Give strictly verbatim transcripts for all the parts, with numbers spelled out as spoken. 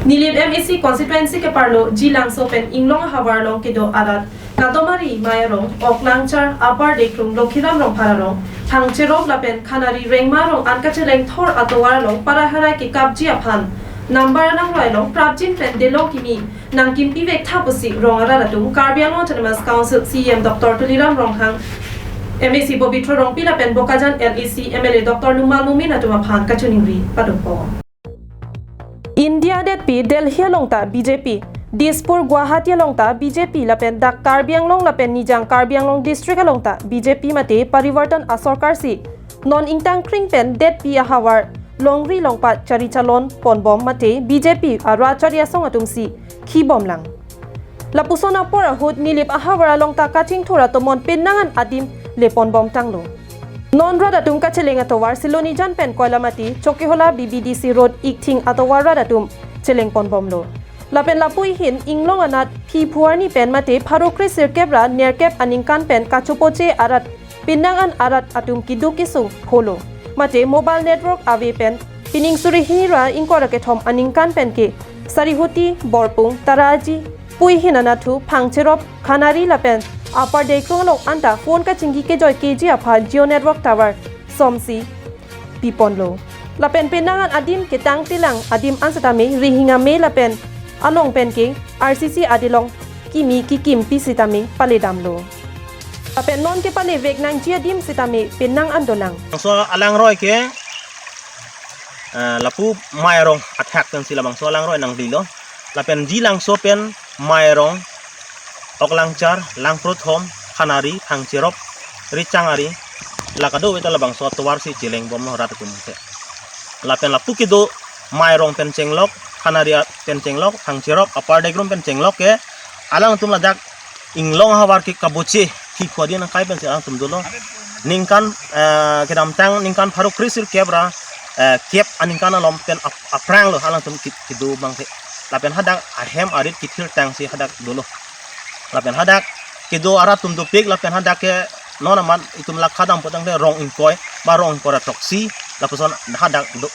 Nilip M A C constituency keparlo Jilangso pen Inglong ahavar along kedo arat Kadomari, Mai Arong, Oklangchar, Upper Dekrung, Lokhiram Rongphar Arong, Phangcherop lapen Khanari Rengma Arong an kacheleng thor atovar along parai harai kekapji aphan number alangroi along prapjin pen delong kimi nangkimpi vek tha pusi rong arat atum Karbi Anglong Autonomous Council C E M Doctor Tuliram Ronghang, M A C Pobitro Rongpi lapen Bokajan L A C M L A Doctor Numal Momin atum aphan kachiningri padopon. India detpi Delhi along ta B J P, Dispur Guwahati along ta B J P lapen dak Karbi Anglong lapen Nijang Karbi Anglong district along ta B J P mate Parivartan asorkar si non ingtangkring pen detpi ahavar longri longpat chari chalon ponbom mate B J P arat chari asong atum si khibomlang. Lapuson apor ahut Nilip ahavar along ta kachingthur atomon penang an adim leponbom tanglo. Non rat atum kacheleng atovar Silonijan pen Koilamati, Chokihola B B D C Road ikthing atovar rat atum cheleng ponbomlo. Lapen lapu-i hin Inglong anat phiphu arni pen mate pharo kre sirkep ra nerkep aningkan pen kachopoche arat penang an arat atum keduk kesung pholo. Mate mobile network ave pen pining suri hini ra ingkoi ra kethom aningkan pen ke Sarihuti, Borpung, Taraji, pu-i hin anatthu, Phangcherop, Khanari lapen Upper Dekrung along anta phone kachingki kejoi keji aphan Jio network tower somsi piponlo. Lapen penang an adim ketang tilang adim an setame rihing ame lapen anong pen ke R C C adelong kimi kekimpi setame paledamlo. Lapen non kepalevek nangji adim setame penang an dolang. Bangso alangroi ke, eh, lapu Mai Arong athak pensi labangso alangroi nanglilo. Lapen Jilangso pen Mai Arong, Oklangchar, Langprothom, Khanari, Phangcherop, Richangari, la kadokave ta labangso atovar si chelengbomlo rat atum ke. Lapen lapu kedo Mai Arong pen chenglok, Khanari pen chenglok, Phangcherop, Upper Dekrung pen chenglok ke, alangtum ladak Inglong ahavar ke kaboche, phiphu arni nangkai pensi alangtum dolo. Ningkan, eh, kedamtang ningkan pharo kre sirkep ra, eh, kep aningkan along pen ap-, aphranglo alangtum ki-, kedo abang ke. Lapen hadak ahem arit kethirtangsi hadak dolo. Lapen hadak kedo arat atum dopik lapen hadak ke non amat itum lakha dam potang de rong ingkoi, ba rong ingkoi ra throksi, lapuson hadak do.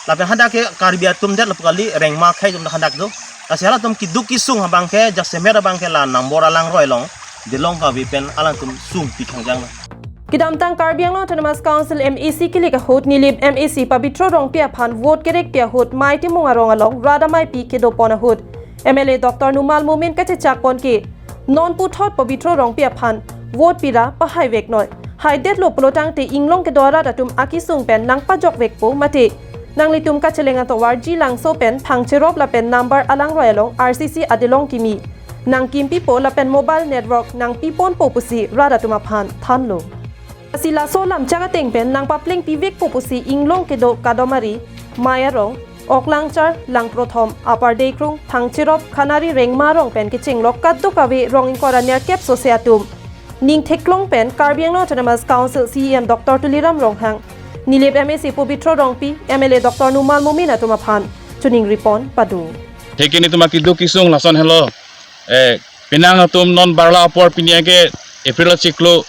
Lapen hadak ke Karbi atum det lapu kali Rengma akhei atum hadak do. Lasi halatum keduk kesung abang ke jasemet abang ke la number alangroi along delong kave pen alangtum sungpi khangjang. Kedamtang Karbi Anglong Autonomous Council M A C kilik ahut Nilip M A C Pobitro Rongpi aphan vote kerekpi ahut Mai Timung arong along rat ameipi kedopon ahut M L A Doctor Numal Momin kachechakpon ke non puthot Pobitro Rongpi aphan vote pira pahaiveknoi. Haidetlo pulotangte Inglong kedo arat atum akesung pen nangpajokvekpo mate nanglitum kacheleng atovar Jilangso pen Phangcherop lapen number alangroi along R C C adelong kimi nangkimpipo lapen mobile network nangpiponpo pusi rat atum aphan thanlo. Lasi laso lamchak ateng pen nangpaplengpivekpo pusi Inglong kedo Kadomari, Mai Arong, Oklangchar, Langprothom, Upper Dekrung, Phangcherop, Khanari Rengma arong pen kechenglok kadokave rong ingkoi ra nerkep sose atum ning theklong pen Karbi Anglong Autonomous Council C E M Doctor Tuliram Ronghang, Nilip M A C Pobitro Rongpi, M L A Doctor Numal Momin atum aphan chiningripon pado. Theke nelitum akeduk kesung lason helo. Eh, penang atum non barla apor pini ke April achiklo,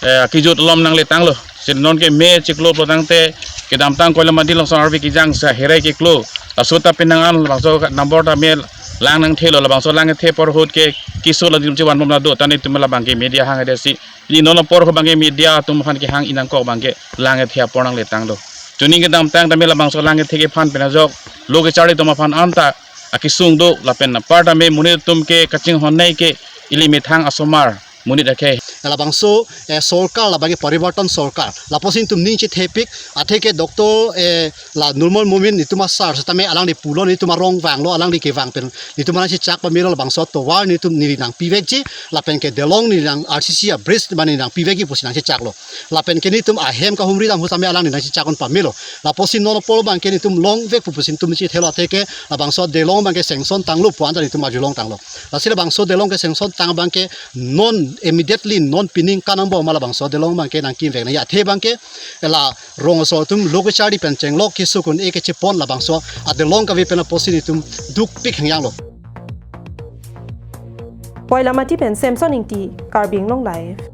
eh, akejut alom nangletanglo. Si non ke May achiklo pulotangte kedamtang Koilamati alongsi arve kejang sa herai keklo. Laso ta penang an labangso number ta me lang nangthelo, labangso lang kethe apor ahut ke keso la nelitum chevanbom la do, ta nelitum labang ke media hang ade si. Ili non apor ahut abang ke media atum aphan kehang inangkok abang ke lang kethe apor nangletanglo. Chuning kedamtang ta me labangso lang kethe kephan pen ajok lo kacharli atum aphan anta akesung do lapen apar ta me monit atum ke kachinghon nei ke ili methang asomar monit akhei. Labangso, eh, sorkar labang ke Parivartan sorkar. Lapuson itum ning chethepik, atheke Doctor, eh, la Numal Momin nelitum asar setame alangli pulo nelitum arong vanglo, alangli kevang pen nelitum nangchechak pamelo labangso atovar nelitum neli nangpivekji, lapen ke delong neli nang R C C a-bridge mane nangpivekji pusi nangchechaklo. Lapen ke nelitum ahem kahumri dam ahut setame alangli nangchechak un pamelo. Lapuson non apor abang ke nelitum longvekpo pusi nelitum chethelo atheke labangso delong abang ke sanction tanglo pu anta nelitum arjulong tanglo. Lasi labangso delong ke sanction tang abang ke non immediately non pining kanang bo ma labangso delong abang ke nangkimvek nangji athe abang ke la rong aso atum lo kacharli pen chenglok kesung un-e kechepon labangso adelong kave pen apotsi nelitum dukpik hangjanglo. Koilamati pen Samson Ingti, Karbi Anglong Live.